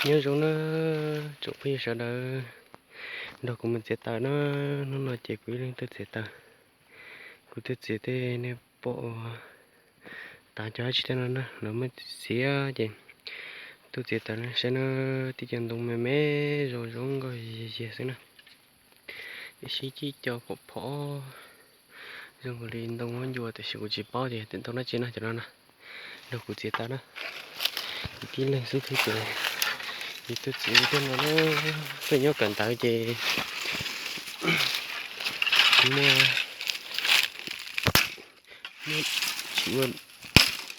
Nyob zoo na tsoom phooj ywg sawv daws, nrog kuv mus txiav taws na. Hnub no ces kuv ib leeg tuaj txiav taws. Kuv tuaj txiav tej nej pom tav cov dab tsi tej no na, lawv muab txiav ces tuaj txiav taws na saib na. Tib co ntoo me me zoo zoo nkauj yiag yiag xwb na. Ib sib cib co phom phom zoo nkaus li ntoo huab ncua tiam sis kuv tsis paub tias yog ntoo dab tsi na cov no na. Nrog kuv txiav taws na. Kuv tib leeg xwb thiab ces yus tuaj txiav tej no na, tuaj nyob kawm ntawv ces muaj, tsis ua,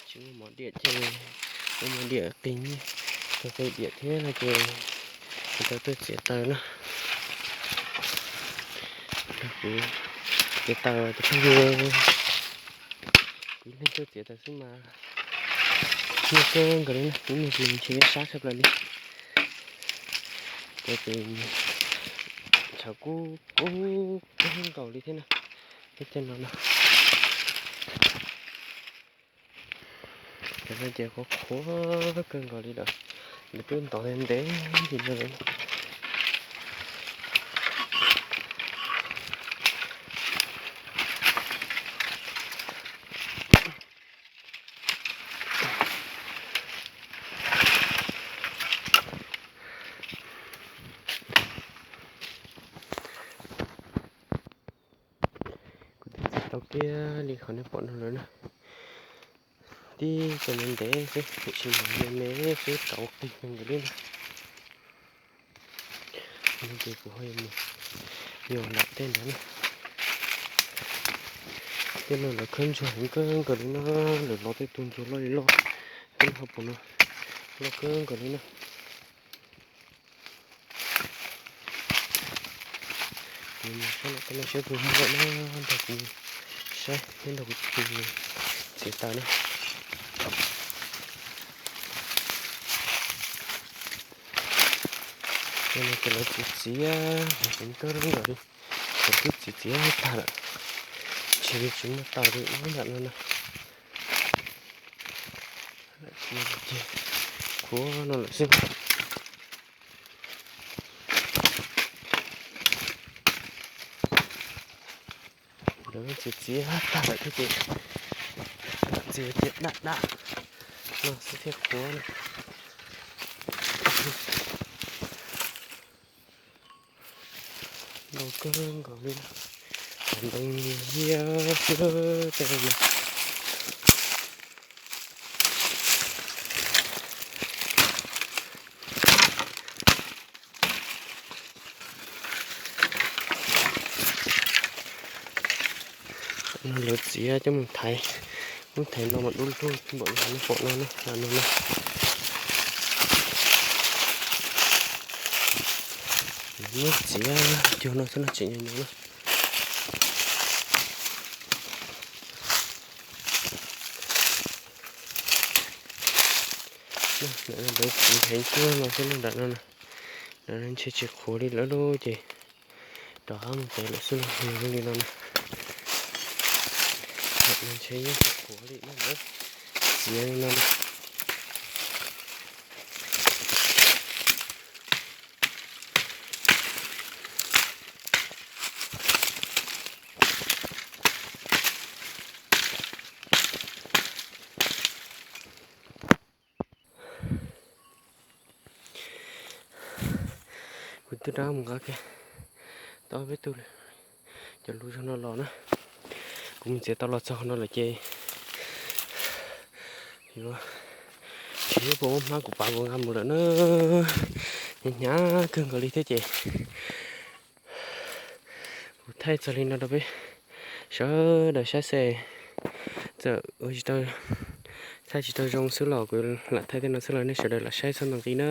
tsis muaj mov diam ces ua mov diam qig, tau qig diam thiab no ces tau tuaj txiav taws na. Nrog kuv txiav taws tus phooj ywg. Kuv ib leeg tuaj txiav taws xwb mas nyuaj kawg nkaus li na, kuv ib leeg ces ntshe sab tshaj plaws li. Ces tus ntshav kub kub kawg nkaus li thiab na. Ib cov no na, cov no ces qhuav qhuav kawg nkaus li lawm, nws twb ntov ntev ntev li no lawm. Kuv twb txiav tau kiag li qhov nej pom no lawm na. Tib co ntev ntev xwb tiam sis mas me me xwb rau qig kawg nkaus li na. Ces kuv ho yuav mus yos nram tej ntawd na. Tej no lawv khawb ntsuag heev kawg nkaus li na, lawv lov tej tug ntsuag loj li loj, tej no ho pom no loj kawg nkaus li na. Kuv mus saib lawm tej no saib puas muaj na, nrog kuv saib thiab nrog kuv txiav taws na. Tej no ces lawv txiav txiav heev kawg nkaus li, lawv twb txiav txiav tag lawm, ntshe li tsis muaj taws li ib yam no na. Ces qhuav no lawm xwb. Lawv txiav txiav tag lawm thiab ces txiav txiav daj daj no xwb thiaj qhuav na. Ntau kawg nkaus li, cov ntoo yiag xwb tej no. No lawv txiav coj mus thaiv, muab thaiv no mas dub lug npaum li nej pom no na, no na. Lawv muab txiav cuag no xwb no tseem nyo nyo na. Lawv txiav heev cuag no xwb no nram no na. Nram no ntshe tsis qhuav li lawm lauj ces rov qab mus txiav lawm xwb los yog li no na. Nram no ntshe yeej tsis qhuav li na, lawv txiav li no na. Kuv twb rov mus nqa kiag tau peb tug cov lus zog no los na. Kuv mus txiav tau los txog no lawm ces yuav, tsis paub puas muaj hmab kuv pav kuv nqa mus lawm na. Hnyav hnyav kawg nkaus li thiab ces kuv thaij txog li no rau peb sawv daws saib xwb. Txawm ua tsis tau, thaij tsis tau zoo xwb los kuv lam thaij tej no xwb los nej sawv daws lam saib txhob ntau nqi na.